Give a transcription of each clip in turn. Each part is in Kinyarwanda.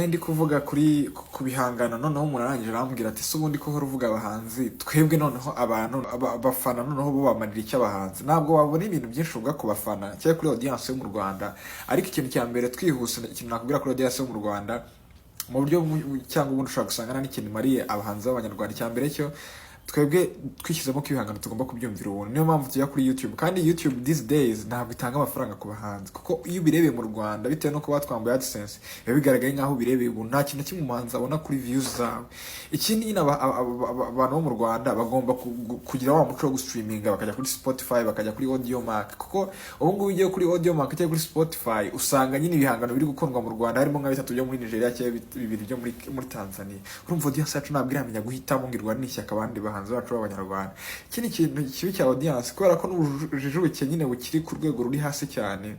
Nari ndi kuvuga ku bihangano. Noneho umuntu arangije arambwira ati: "Se ubundi ko uhora uvuga abahanzi, twebwe noneho abantu abafana noneho bo bamarira icyo abahanzi?" Ntabwo wabona ibintu byinshi uvuga ku bafana cyangwa kuri audience yo mu Rwanda, ariko ikintu cya mbere twihuse, ikintu nakubwira kuri audience yo mu Rwanda mu buryo bumwe cyangwa ubundi, ushobora gusanga nta n'ikintu imariye abahanzi b'Abanyarwanda. Icya mbere cyo, twebwe twishyizemo ko ibihangano tugomba kubyumvira ubuntu. Niyo mpamvu tujya kuri YouTube, kandi YouTube these days ntabwo itanga amafaranga ku bahanzi, kuko iyo ubirebeye mu Rwanda, bitewe n'uko batwambuye AdSense, biba bigaragaye nk'aho ubirebeye ubuntu. Nta kintu na kimwe umuhanzi abona kuri views zawe. Ikindi nyine, abantu bo mu Rwanda bagomba kugira wa muco wo gustreaminga, bakajya kuri Spotify, bakajya kuri Audiomack, kuko ubu ngubu ugiye kuri Audiomack cyangwa kuri Spotify, usanga nyine ibihangano biri gukundwa mu Rwanda harimo nka bitatu byo muri Nigeria cyangwa bibiri byo muri Tanzania. Urumva audience yacu ntabwo iramenya guhitamo ngo irwane ishyaka abandi bahanzi bacu b'Abanyarwanda. Ikindi kintu kibi cya audience, kubera ko n'ubujijuke nyine bukiri ku rwego ruri hasi cyane,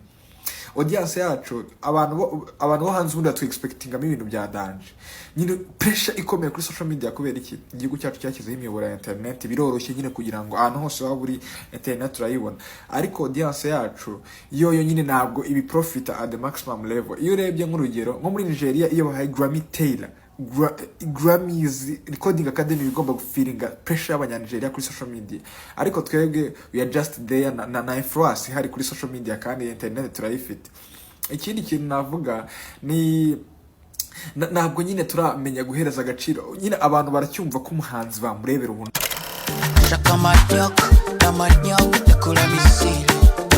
audience yacu, abantu bo hanze ubundi batu expectingamo ibintu bya danger nyine, pressure ikomeye kuri social media. Kubera iki? Igihugu cyacu cyashyizeho imiyoboro ya internet, biroroshye nyine kugira ngo ahantu hose waba uri internet urayibona, ariko audience yacu yo nyine ntabwo ibi profita at the maximum level. Iyo urebye nk'urugero nko muri Nigeria, iyo bahaye Grammy Taylor, Grammys Recording Academy igomba gufeelinga pressure y'Abanyanigeria kuri social media, ariko twebwe we are just there na influence ihari kuri social media, kandi internet turayifite. Ikindi kintu navuga ni ntabwo nyine turamenya guhereza agaciro. Nyine abantu baracyumva ko umuhanzi bamurebera ubuntu. Shaka amanyoka, amanyoka, yakura missile,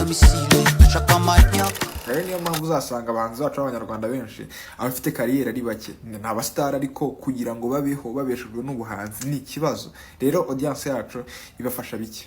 missile, shaka amanyoka. Rero niyo mpamvu uzasanga abahanzi bacu b'Abanyarwanda benshi, abafite carrière ari bake, ni abasitari, ariko kugira ngo babeho babeshejwe n'ubuhanzi ni ikibazo. Rero audience yacu ibafasha bike.